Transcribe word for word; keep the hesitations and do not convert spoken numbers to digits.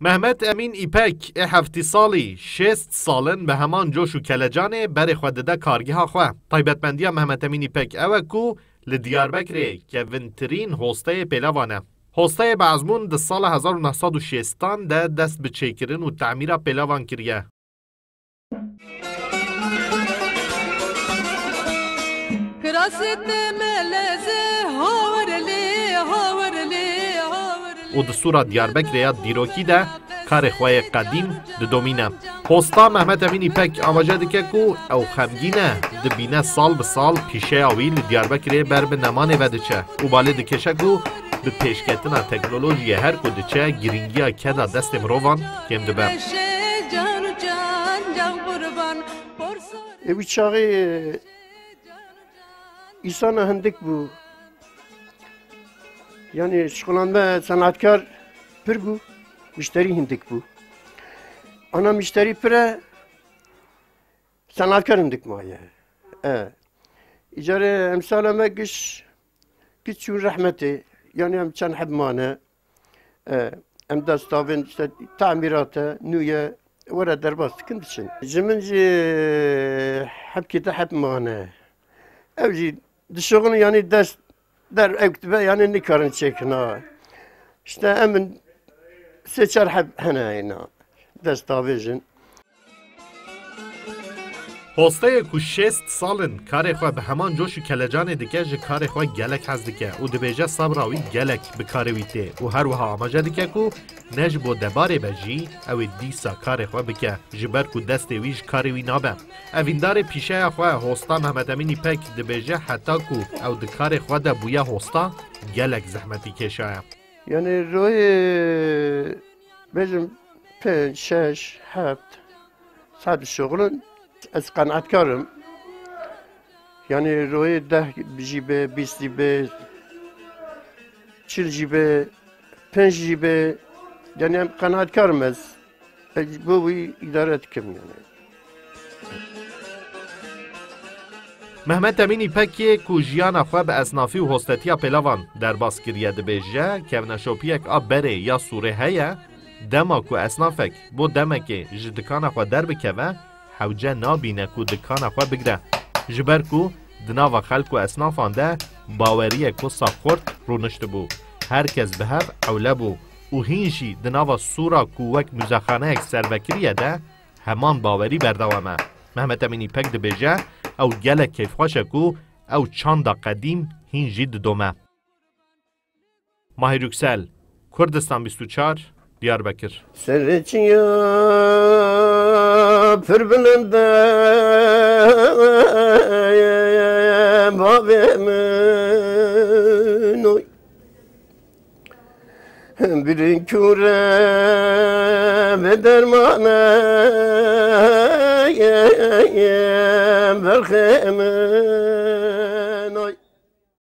Mehmet Emîn Îpek ê heftî salî, şêst sal in bi heman coş û kelecanê berê xwe dide kargeha xwe. Taybetmendiya Mehmet Emîn Îpek ew e ku li Diyarbekirê kevintirîn hosteyê pêlavan e. Hosteyê bi ezmûn di sala hezar û neh sed û şêstan de dest bi çêkirin û temîra pêlavan kiriye. Kirasê te meleze, hawerlê, hawerlê, hawerlê. Û di sura Diyarbekirê ya dîrokî de karê xwe yê qedîm didomîne. Hosta Mehmet Emîn Îpek amaje dike ku ew xemgîn e, dibîne sal bi sal pîşeya wî li Diyarbekirê ber bi nemanê ve diçe û balê dikêşe ku bi pêşketina teknolojiyê her ku diçe, girîngiya keda destê mirovan kêm dibe. Ê wî çaxê îsana hindik bû. Yanî şixulan me senatkar pir bû, müşterî hindik bû. Ana müşterî pir e, senatkar hindik maye. E. Îcarê emsala me giş, giş çûn rehmetê. Yanî em çend heb mane. E, em destavên işte tamîrate, nûye, were derbas dikin diçin. Ji min jî hebkî te heb mane. Ew jî dişixulin, yanî dest der ew dibe, yanî nikarin çêkina. İşte em in sê çar heb hene ina destavêjin. Hosteyê ku şêst sal in karê xwe bi heman coş û kelecanê dike, ji karê xwe gelek hez dike û dibêje sebra wî gelek bi karê wî tê û her wiha amaje dike ku ne ji bo debarê be jî ew ê dîsa karê xwe bike, ji ber ku destê wî ji karê wî nabe. Evîndarê pîşeya xwe, hosta Mehmet Emîn Îpek, dibêje heta ku ew di karê xwe de bûye hosta, gelek zehmetî kêşaye. Yanî royê bêjim pênc, şeş, heft saet dişuxulin, ez qenatkar im. Yanî royê deh jî bê, bîst jî bê, çil jî bê, pênc jî bê. Yanî em qenatkar im ez. Ez bo wî îdare dikim yanî. Mehmet Emîn Îpekê ku jiyana xwe bi esnafî û hostetiya pêlavan derbas kiriye, dibêje, kevneşopiyek a berê ya sûrê heye, dema ku esnafek bo demekê ji dikana xwe derbikeve, hewce nabîne ku dikana xwe bigre. Ji ber ku di nava xelk û esnafan de baweriyek wisa xurt rûniştibû. Her kes bi hev ewle bû û hîn jî di nava sûra ku wek muzexaneyek servekiriye de heman bawerî berdewam e. Mehmet Emîn Îpek dibêje, ew gelek keyfxweş e ku ew çanda qedîm hîn jî didome. Mahir Yüksel, Kurdistan bîst û çar, Diyarbekir. Serê çiya pir bilind e, bavê min oy. Birîn kûr e, bê derman e, berxê min.